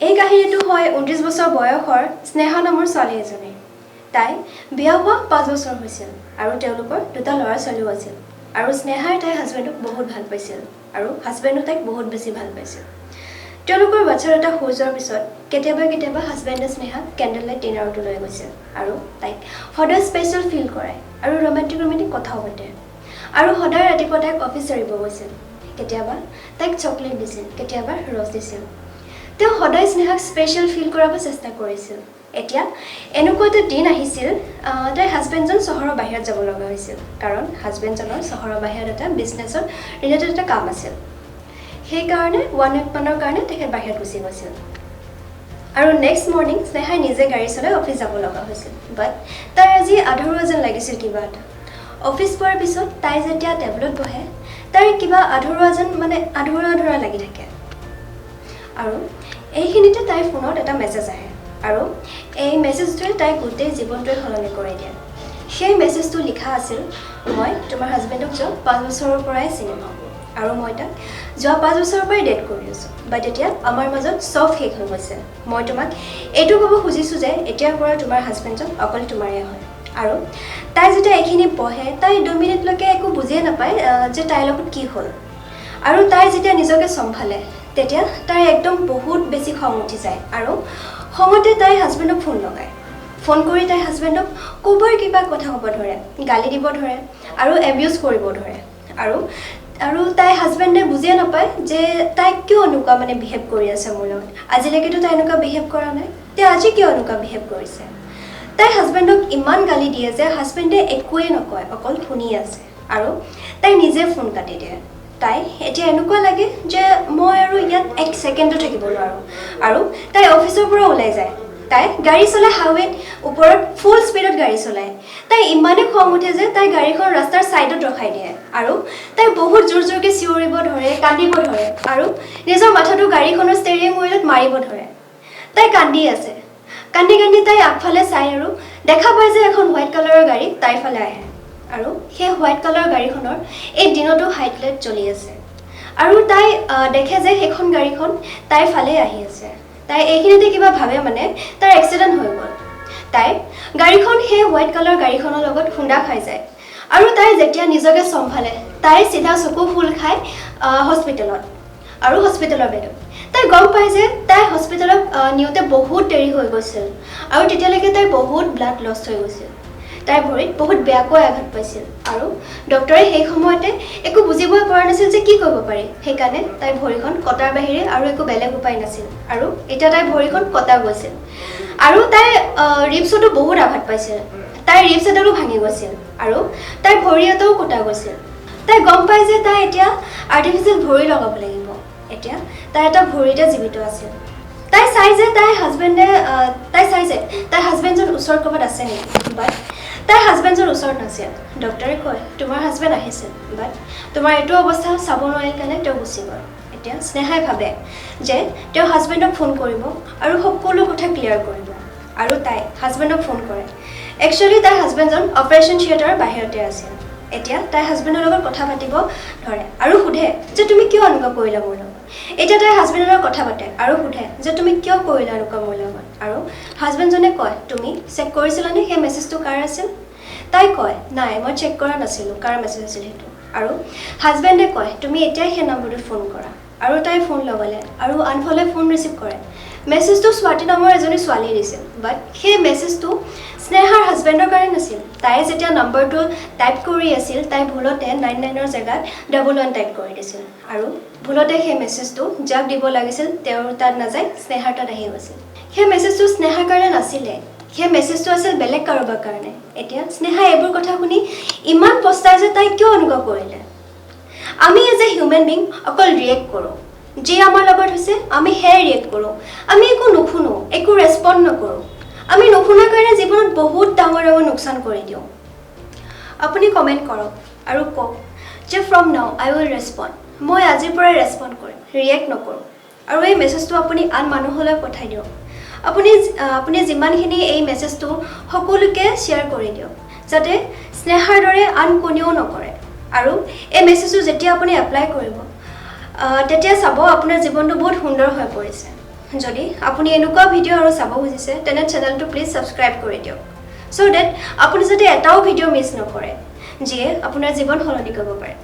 এই কাহিনীটো হয় 29 বছৰ বয়সৰ স্নেহা নামৰ ছোৱালী এজনীৰ। তাই বিয়া হোৱা 5 বছৰ হৈছিল আৰু তেওঁলোকৰ দুটা ল'ৰা ছোৱালীও আছিল। আৰু স্নেহাই তাইৰ হাজবেণ্ডক বহুত ভাল পাইছিল আৰু হাজবেণ্ডো তাইক বহুত বেছি ভাল পাইছিল। তেওঁলোকৰ বাচ্ছা এটা হৈ যোৱাৰ পিছত কেতিয়াবা কেতিয়াবা হাজবেণ্ডে স্নেহাক কেণ্ডেল লাইট ডিনাৰতো লৈ গৈছিল আৰু তাইক সদায় স্পেচিয়েল ফিল কৰায় আৰু ৰোমেণ্টিক ৰোমেণ্টিক কথাও পাতে আৰু সদায় ৰাতিপুৱা তাইক অফিচ এৰিব গৈছিল। কেতিয়াবা তাইক চকলেট দিছিল, কেতিয়াবা ৰ'জ দিছিল। তেওঁ সদায় স্নেহাক স্পেচিয়েল ফিল কৰাব চেষ্টা কৰিছিল। এতিয়া এনেকুৱা এটা দিন আহিছিল, তাইৰ হাজবেণ্ডজন চহৰৰ বাহিৰত যাব লগা হৈছিল, কাৰণ হাজবেণ্ডজনৰ চহৰৰ বাহিৰত এটা বিজনেছৰ ৰিলেটেড এটা কাম আছিল। সেইকাৰণে ওৱান উইক মানৰ কাৰণে তেখেত বাহিৰত গুচি গৈছিল। আৰু নেক্সট মৰ্ণিং স্নেহাই নিজে গাড়ী চলাই অফিচ যাব লগা হৈছিল। বাট তাইৰ আজি আধৰুৱা যেন লাগিছিল কিবা এটা। অফিচ পোৱাৰ পিছত তাই যেতিয়া টেবুলত বহে, তাইৰ কিবা আধৰুৱা যেন, মানে আধৰুৱা আধৰুৱা লাগি থাকে। আৰু এইখিনিতে তাইৰ ফোনত এটা মেছেজ আহে আৰু এই মেছেজটোৱে তাইৰ গোটেই জীৱনটোৱে সলনি কৰি দিয়ে। সেই মেছেজটো লিখা আছিল, "মই তোমাৰ হাজবেণ্ডক যোৱা 5 বছৰৰ পৰাই চিনি পাওঁ আৰু মই তাক যোৱা 5 বছৰৰ পৰাই ডেট কৰি আছোঁ। বাট এতিয়া আমাৰ মাজত চব শেষ হৈ গৈছে। মই তোমাক এইটো ক'ব খুজিছোঁ যে এতিয়াৰ পৰা তোমাৰ হাজবেণ্ডজন অকল তোমাৰে হয়।" আৰু তাই যেতিয়া এইখিনি পঢ়ে, তাই 2 মিনিটলৈকে একো বুজিয়ে নাপায় যে তাইৰ লগত কি হ'ল। আৰু তাই যেতিয়া নিজকে চম্ভালে, তেতিয়া তাইৰ একদম বহুত বেছি খং উঠি যায় আৰু খঙতে তাই হাজবেণ্ডক ফোন লগায়। ফোন কৰি তাই হাজবেণ্ডক ক'বাৰ কিবা কথা ক'ব ধৰে, গালি দিব ধৰে আৰু এবিউজ কৰিব ধৰে। আৰু তাইৰ হাজবেণ্ডে বুজিয়ে নাপায় যে তাই কিয় এনেকুৱা মানে বিহেভ কৰি আছে মোৰ লগত। আজিলৈকেতো তাই এনেকুৱা বিহেভ কৰা নাই, তেওঁ আজি কিয় এনেকুৱা বিহেভ কৰিছে? তাই হাজবেণ্ডক ইমান গালি দিয়ে যে হাজবেণ্ডে একোৱেই নকয়, অকল শুনি আছে আৰু তাই নিজে ফোন কাটি দিয়ে। তাই এতিয়া এনেকুৱা লাগে যে মই আৰু ইয়াত এক ছেকেণ্ডো থাকিব নোৱাৰোঁ। আৰু তাই অফিচৰ পৰা ওলাই যায়। তাই গাড়ী চলাই হাইৱেত ওপৰত ফুল স্পীডত গাড়ী চলায়। তাই ইমানেই খং উঠে যে তাই গাড়ীখন ৰাস্তাৰ ছাইডত ৰখাই দিয়ে আৰু তাই বহুত জোৰ জোৰকৈ চিঞৰিব ধৰে, কান্দিব ধৰে আৰু নিজৰ মাথাটো গাড়ীখনৰ ষ্টেৰিং হুইলত মাৰিব ধৰে। তাই কান্দি আছে। কান্দি কান্দি তাই আগফালে চাই আৰু দেখা পায় যে এখন হোৱাইট কালাৰৰ গাড়ী তাইৰ ফালে আহে আৰু সেই হোৱাইট কালাৰৰ গাড়ীখনৰ এই দিনতো হাইলাইট জ্বলি আছে। আৰু তাই দেখে যে সেইখন গাড়ীখন তাইৰ ফালে আহি আছে। তাই এইখিনিতে কিবা ভাবে, মানে তাইৰ এক্সিডেণ্ট হৈ গ'ল। তাই গাড়ীখন সেই হোৱাইট কালাৰ গাড়ীখনৰ লগত খুন্দা খাই যায়। আৰু তাই যেতিয়া নিজকে চম্ভালে, তাইৰ চিধা চকু খোল খায় হস্পিটেলত আৰু হস্পিটেলৰ বেডত। তাই গম পায় যে তাই হস্পিটেলত নিওঁতে বহুত দেৰি হৈ গৈছিল আৰু তেতিয়ালৈকে তাইৰ বহুত ব্লাড লছ হৈ গৈছিল। তাইৰ ভৰিত বহুত বেয়াকৈ আঘাত পাইছিল আৰু ডক্টৰে সেই সময়তে একো বুজিবই পৰা নাছিল যে কি কৰিব পাৰি। সেইকাৰণে তাইৰ ভৰিখন কটাৰ বাহিৰে আৰু একো বেলেগ উপায় নাছিল আৰু এতিয়া তাইৰ ভৰিখন কটা গৈছিল। আৰু তাইৰ ৰিবছতো বহুত আঘাত পাইছিল। তাইৰ ৰিবছ এডালো ভাঙি গৈছিল আৰু তাইৰ ভৰি এটাও কটা গৈছিল। তাই গম পায় যে তাই এতিয়া আৰ্টিফিচিয়েল ভৰি লগাব লাগিব। এতিয়া তাই এটা ভৰিতে জীৱিত আছিল। তাই চাই যে তাইৰ হাজবেণ্ডজন ওচৰত ক'ৰবাত আছে নেকি। বাট তাইৰ হাজবেণ্ডজন ওচৰত নাছিল। ডক্টৰে কয়, "তোমাৰ হাজবেণ্ড আহিছিল, বাট তোমাৰ এইটো অৱস্থা চাব নোৱাৰি কাৰণে তেওঁ গুচি গ'ল।" এতিয়া স্নেহাই ভাবে যে তেওঁ হাজবেণ্ডক ফোন কৰিব আৰু সকলো কথা ক্লিয়াৰ কৰিব। আৰু তাই হাজবেণ্ডক ফোন কৰে। একচুৱেলি তাইৰ হাজবেণ্ডজন অপাৰেশ্যন থিয়েটাৰৰ বাহিৰতে আছিল। এতিয়া তাই হাজবেণ্ডৰ লগত কথা পাতিব ধৰে আৰু সোধে যে তুমি কিয় এনেকুৱা কৰিলা মোৰ লগত? এতিয়া তাই হাজবেণ্ডৰ লগত কথা পাতে আৰু সোধে যে তুমি কিয় কৰিলা এনেকুৱা মোৰ লগত? আৰু হাজবেণ্ডজনে কয়, "তুমি চেক কৰিছিলানে সেই মেছেজটো কাৰ আছিল?" তাই কয়, "নাই, মই চেক কৰা নাছিলোঁ কাৰ মেছেজ আছিল সেইটো।" আৰু হাজবেণ্ডে কয়, "তুমি এতিয়াই সেই নম্বৰটোত ফোন কৰা।" আৰু তাই ফোন লগালে আৰু আনফালে ফোন ৰিচিভ কৰে। মেছেজটো স্বাতী নামৰ এজনী ছোৱালীয়ে দিছিল। বাট সেই মেছেজটো স্নেহাৰ হাজবেণ্ডৰ কাৰণে নাছিল। তাই যেতিয়া নম্বৰটো টাইপ কৰি আছিল, তাই ভুলতে 99ৰ জেগাত 11 টাইপ কৰি দিছিল আৰু ভুলতে সেই মেছেজটো যাক দিব লাগিছিল তেওঁৰ তাত নাযায়, স্নেহাৰ তাত আহি গৈছিল। সেই মেছেজটো স্নেহাৰ কাৰণে নাছিলে, সেই মেছেজটো আছিল বেলেগ কাৰোবাৰ কাৰণে। এতিয়া স্নেহাই এইবোৰ কথা শুনি ইমান পস্তাই যে তাই কিয় এনেকুৱা কৰিলে। আমি এজ এ হিউমেন বিং অকল ৰিয়েক্ট কৰোঁ। যি আমাৰ লগত হৈছে, আমি সেয়াই ৰিয়েক্ট কৰোঁ। আমি একো নুশুনো, একো ৰেচপণ্ড নকৰোঁ। আমি নুশুনাৰ কাৰণে জীৱনত বহুত ডাঙৰ ডাঙৰ লোকচান কৰি দিওঁ। আপুনি কমেণ্ট কৰক আৰু কওক যে from now I will respond। মই আজিৰ পৰাই ৰেচপণ্ড কৰিম, ৰিয়েক্ট নকৰোঁ। আৰু এই মেছেজটো আপুনি আন মানুহলৈ পঠাই দিয়ক। আপুনি যিমানখিনি এই মেছেজটো সকলোকে শ্বেয়াৰ কৰি দিয়ক, যাতে স্নেহাৰ দৰে আন কোনেও নকৰে। আৰু এই মেছেজটো যেতিয়া আপুনি এপ্লাই কৰিব, তেতিয়া চাব আপোনাৰ জীৱনটো বহুত সুন্দৰ হৈ পৰিছে। যদি আপুনি এনেকুৱা ভিডিঅ' আৰু চাব খুজিছে, তেনে চেনেলটো প্লিজ ছাবস্ক্ৰাইব কৰি দিয়ক, চ' ডেট আপুনি যাতে এটাও ভিডিঅ' মিছ নকৰে, যিয়ে আপোনাৰ জীৱন সলনি কৰিব পাৰে।